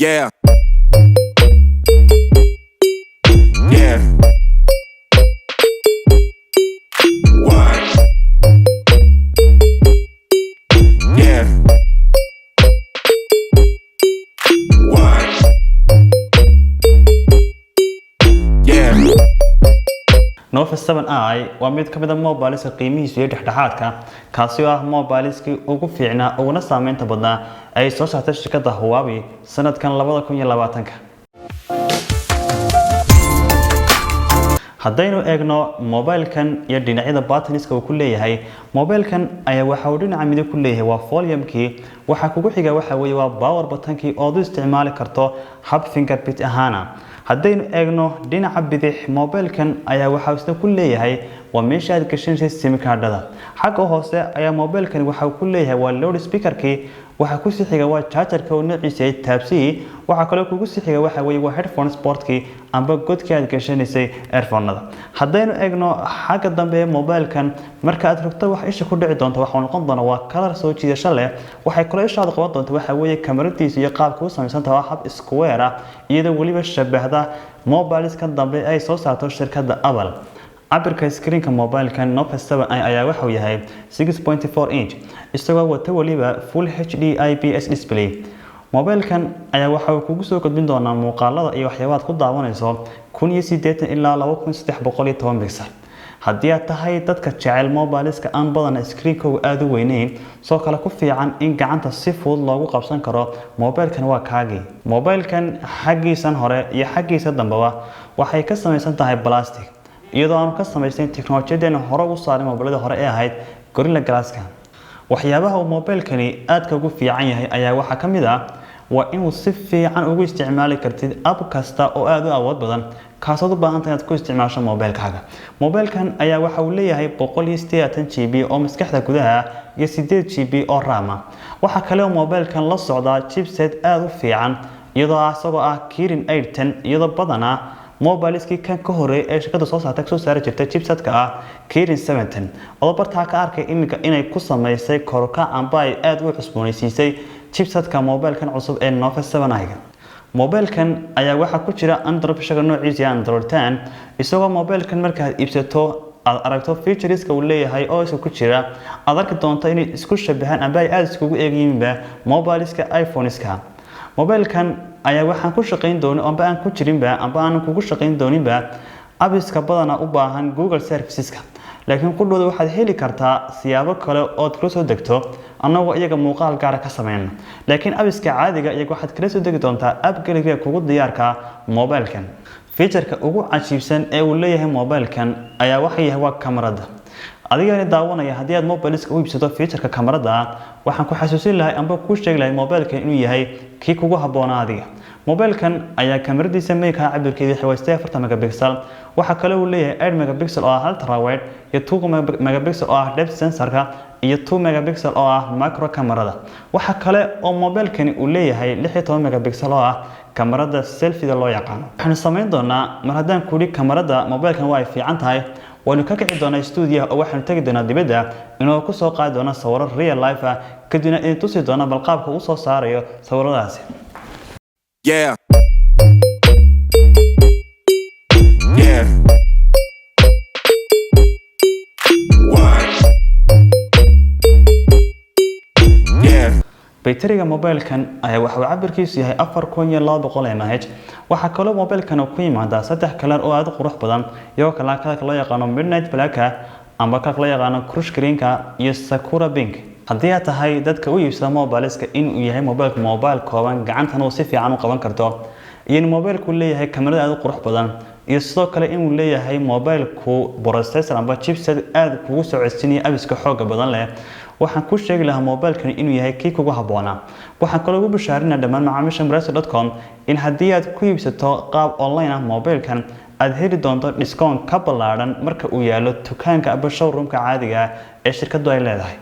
Yeah. Yeah. What? Yeah. What? Yeah. Nova 7i waa mid ka mid ah mobileska qiimihiisu iyo dhexdhexaadka, kaasi oo ah mobileskii ugu fiicnaa uguna saameynta badnaa ay soo saartay shirkadda Huawei sanadkan 2020. Haddaynu eegno mobilkan iyo dhinacyada buttonska uu ku leeyahay, mobilkan ayaa waxa uu dhinaca midig ku leeyahay waa volume-kii. Waxa kugu xiga waxa weeye waa power buttonkii oo aad u isticmaali karto hab fingerprint ahaana. Haddaynu eegno dhinaca bidix, mobilkan ayaa waxa isna ku leeyahay waa meesha aad gashanaysa SIM card-ada. Xagga hoose ayaa mobilkan waxa uu ku leeyahay waa loud speakerkii. Waxa ku sii xiga waa chargerka oo noociisa yahay Type C. Waxa kaloo kugu sii xiga waxa weeye waa headphone portkii amba godkii aad gashanaysay earphone-nada. Haddaynu eegno xagga dambe ee mobilkan, marka aad rogto, wax isha ku dhici doonta waxa uu noqon doona waa color soo jiidasho leh. Waxay kaloo ishaada qaban doonta waxa weeye kamaradiisa iyo qaabka u samaysan tahay, waa hab square ah, iyadoo weliba shabahda mobileskan dambe ay soo saarto shirkadda Apple. Cabirka screenka mobilkan Nova 7i ayaa waxa uu yahay 6.4 inch, isagoo wata weliba Full HD IPS display. Mobilkan ayaa waxa uu kugu soo gudbin doonaa muuqaalada iyo waxyaabaha aad ku daawanayso 1080 ilaa 2310 pixel. Haddii aad tahay dadka jecel mobileska aan badana screenkooga aada u weyneyn, soo kale ku fiican in gacanta si fudud loogu qabsan karo, mobilkan waa kaagii. Mobilkan xaggiisan hore iyo xaggiisa dambeba waxay ka samaysan tahay plastic, iyadoo aanu ka samaysan teknolojiyadeena hore ugu saarin mobilada hore ee ahayd Gorilla Glasska. Waxyaabaha uu mobilkani aadka ugu fiican yahay ayaa waxaa ka mid ah waa inuu si fiican ugu isticmaali kartid app kasta oo aada u awood badan, kaasood u baahanta inaad ku isticmaasho mobilkaaga. Mobilkan ayaa waxa uu leeyahay 188 GB oo maskaxda gudaha iyo 8 GB oo RAM ah. Waxaa kale oo mobilkan la socdaa chipset aada u fiican, iyadoo ah isagoo ah Kirin 810, iyadoo badanaa mobileskii kan ka horeeyay ee shirkadda soo saartay soo saari jirtay chipsetka ah Kirin 710. Adoo bartaa ka arkay iminka inay ku samaysay korukac amba ay aada u cusboonaysiisay chipsetka mobilkan cusub ee Nova 7i. Mobilkan ayaa waxaa ku jira Android shaga noociisa Android 10, isagoo mobilkan markaad iibsato aad aragto featureska uu leeyahay oo isku ku jira, aad arki doonto inay isku shabahaan amba ay aada iskugu eegyihiinba mobileska iPhoneska. Mobilkan ayaa waxaan ku shaqayn doonin amba aan ku jirinba amba aanan kugu shaqayn dooninba appska badana u baahan Google serviceska, laakiin qudhooda waxaad heli kartaa siyaabo kale ood kula soo degto, annagoo iyaga muuqaal gaara ka sameyna. Laakiin appska caadiga iyaga waxaad kala soo degi doontaa app galleryga kugu diyaarka mobilkan. Featureka ugu cajiibsan ee uu leeyahay mobilkan ayaa waxa yahay waa kamarada. Adigani daawanaya, haddii aad mobileska u iibsato featureka kamarada, waxaan ku xasuusin lahay amba kuu sheegi lahay mobilkan inuu yahay kii kugu habboonaa adiga. Mobilkan ayaa kamaradiisa maynka cabirkeedu waa 48 megapixel. Waxaa kale uu leeyahay 8 megapixel oo ah ultra wide iyo 2 megapixel oo ah depth sensorka iyo 2 megapixel oo ah macro kamarada. Waxaa kale oo mobilkani uu leeyahay 16 megapixel oo ah kamarada selfie-da loo yaqaano. Waxaanu samayn doonaa, mar haddaan kudhi kamarada mobilkan waa ay fiican tahay, waynu ka kici doonaa stuudiyaha oo waxaanu tegi doonaa dibadda, inoo ku soo qaadi doona sawiro real life ah, kadibna idin tusi doona bal qaabka uu soo saarayo sawiradaasi. Yeah. Yeah. What? Yeah. Bayteriga mobilkan ayaa waxa uu cabirkiisu yahay 4200 mAh. Waxaa kaloo mobilkan uu ku yimaadaa saddex color oo aad u qurux badan, iyagoo kala colorka loo yaqaano midnight black amba colorka loo yaqaano crush greenka iyo sakura pink. Haddii aad tahay dadka u iibsada mobileska inuu yahay mobilka mobile kooban, gacantana uu si fiican u qaban karto, iyo in mobilku leeyahay kamarada aad u qurux badan, iyo sidoo kale inuu leeyahay mobilku processor amba chipset aad kugu soo codsiinaya appska xooga badan leh, waxaan ku sheegi lahaa mobilkani inuu yahay kii kugu habboonaa. Waxaan kaloo ugu bashaarinaa dhammaan macaamiisha murayso.com in haddii aad ku iibsato qaab online ah mobilkan, aad heli doonto discount ka ballaadhan marka uu yaalo dukaanka amba showroomka caadiga ah ee shirkadu ay leedahay.